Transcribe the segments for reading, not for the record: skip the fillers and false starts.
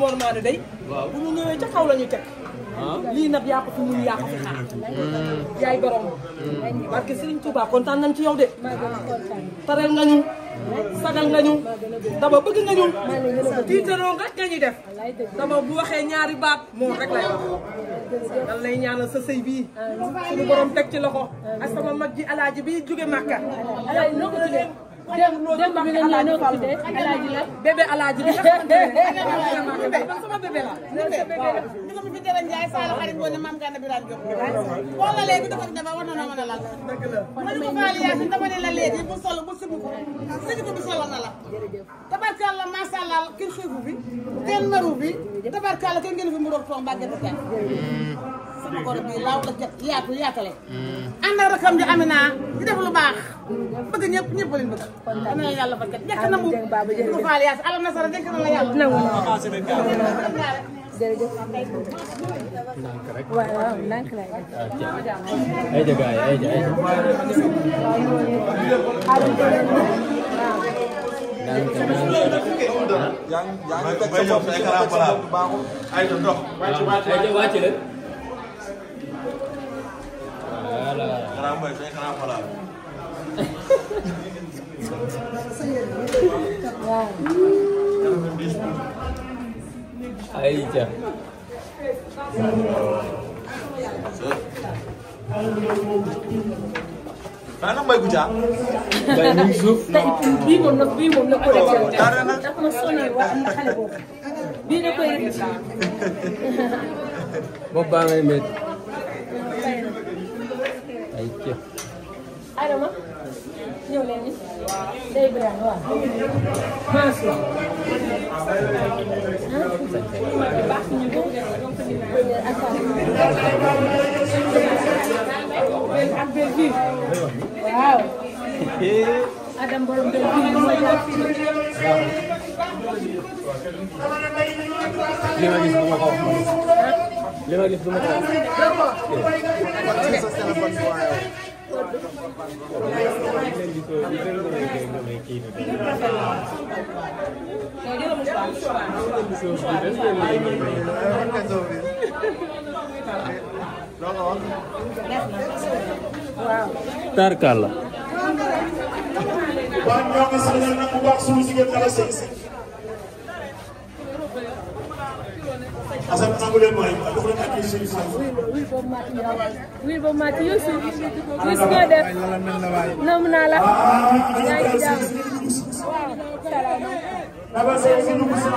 Mor Maane day bu ñu ñëwee ca kaw la ñu teg lii nag yaa ko fi mun yaa ko fi xaar yaay borom parce que Serigne Touba kontaan nañ ci yow de taral nga ñu sagal nga ñu dama bëgg nga ñu tiitaroo rek nga ñuy def dama bu waxee ñaari baat moom rek lay wax dan lay ñaanal sa sëy bii suñu borom teg ci loxo ak sama mag ji alaaji bi jóge Màkka alaaji noo ko tuddee dem bi nga ñëw noo ko tuddee alaaji la bébé alaaji bi sama bébé la ñu ko fi Dara Ndiaye Sall xarit woon ne maam Gana Birane Diop wala léegi dafa dama war na noo mën a lal ma ñu ko faali yaa dama ne la léegi bu solo bu sibu ko bi solo na la tabarkalla masha Allah kenn xiifu bi kenn maru bi tabarkalla kenn ngeen fi mu roog toog mbàggete kenn sama goro bi laaw la yaatu yaatale ànd ak rakam ji Amina di def lu baax bëgg ñëpp ñëpp leen bëgg dana la yàlla barkat jekk na mu ko faali yaa alam nasara jekk na la yàlla jërëjëf waaw ndànk lay ay ja gaay ay ja Aïcha Mana Mbaye Goudia Mbaye mu suuf bii moom nag ko def daf ma sonal wax na xale boobu bii da koy bopp baa ngay métti ay ceeb Adama ñëw leen ni day Ibrahima waaw Mansour baax ñu ko ak bel bi waaw Adam borom bel bi mooy daal li ma gis duma ko wax li ma gis duma ko tarkalla waaw ñoo ngi sant nag bu baax suñu jigéen dara sëy si Assane nangu leen mooy dafa leen ak suñu sant oui boobu Mati Youssou gis nga def nam naa la yaa ngi jàmm waaw daba sëy si dugg si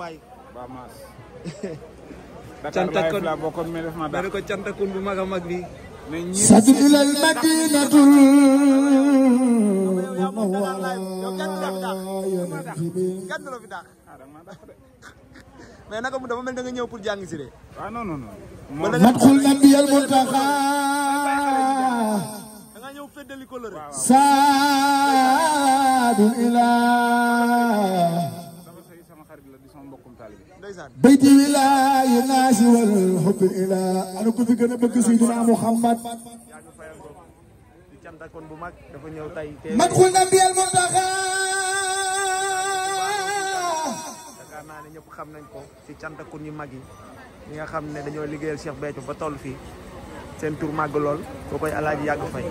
waay. Ba Maas. cantakun la bokkoon mais def ma dara ko cantakun bu mag a mag bi. sadu ilal madinatul mais naka mu dafa mel da nga ñëw pour jàng si de. ah non non non. madxul nabiyal muntaxa da nga ñëw feddali ko la rek. sadu ilaa sama xarit la di sama mbokkum taalibe. ndeysaan. bayti wilaayi naasi wal hubbi ilaa ana ko fi gën a bëgg Seydina Muhammad di cantakun bu mag dafa ñëw tey. madxul nabiyal muntaxa yaakaar naa ne ñëpp xam nañ ko ci cantakun yu mag yi ñi nga xam ne dañoo liggéeyal Cheikh Béthio ba toll fii seen tur màgg lool boo koy alaaji yàgg fay.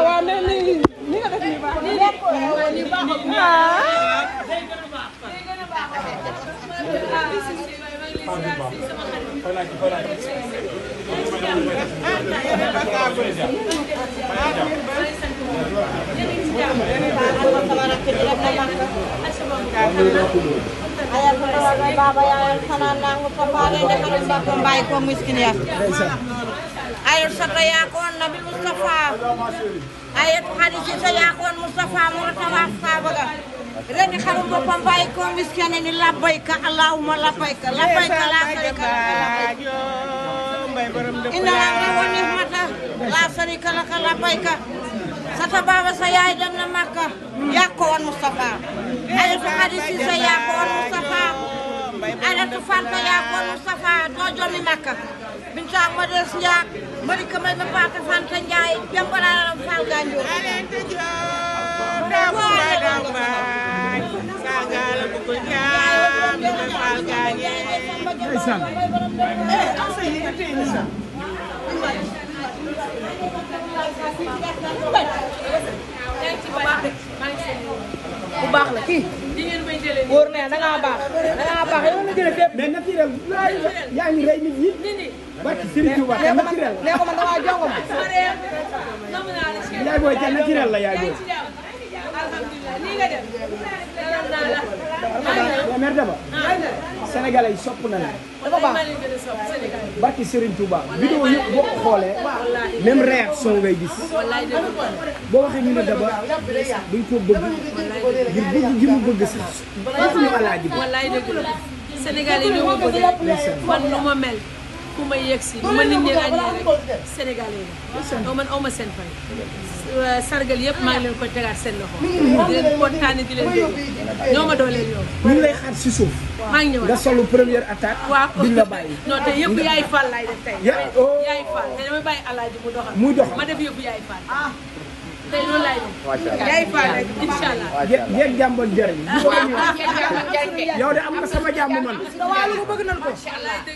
waaw mais ni nga def nii baba ya xanaa nangu papa ne defal mbako mbay ko miskin ya ayat sata yakon nabi Mustafa ayat hadisi sa yakon Mustafa mo tawaf ka baga rek xarum bopam bay ko miskin ni labbayka allahumma labbayka labbayka la sharika lak inna lillahi wa ni'mata la sharika lak labbayka sata baba sa yaay dem na Makka yakon Mustafa ayat hadisi sa yakon Mustafa ayat fanta yakon Mustafa do jomi Makka binta modest njaak mari kamay ma paata fanta njaay jambara fal ganjo alente jo rabu badamba sagala bu ko njaam ma fal gañe ndeysaan. bu baax la kii wóor na da ngaa baax yow la jëlee fépp mais naturel yaa ngi rey nit ñi barki Serigne Touba te naturel nee ko man damaa jongo ma yaay booy te naturel la yaay booy mais mère Daba sénégalais yi sopp na la dafa baax barki Serigne Touba vidéo yëpp boo ko xoolee même réaction ngay gis boo waxee ñu ne Daba duñ ko bëgg ngir bëgg gi mu bëgg sax waxuñu alaaji bi wallaay dëgg la Sénégal yi ñoo ma bëgg man nu ma mel ku ma yegg si nu ma nit ñi ràññee rek Sénégalais yi man aw ma seen fay sargal yëpp maa ngi leen koy tegaat seen loxo di leen kontaane di leen déglu ñoo ma dooleel ñoom ñu ngi lay xaar si suuf maa ngi ñëwaat nga solu première attaque waaw duñ la bàyyi non te yëpp yaay Fall laay def tey oh. yaay Fall te damay bàyyi alaaji mu doxal muy doxal ma def yëpp yaay Fall tey loolu laay def yaay Fall rek incha allah jeeg jàmboon jëriñ yow de am nga sama jàmm man waa lu ko bëgg nañ ko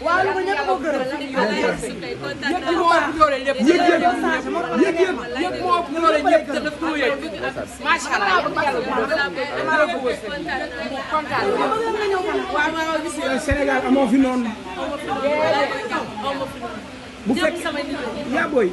waa lu ko ñëpp ko gërëm yëpp moo ëpp doole lépp yëg moo ëpp doole ñëpp te daf ko yëg macha allah Sénégal amoo fi noonu bu fekk yaa booy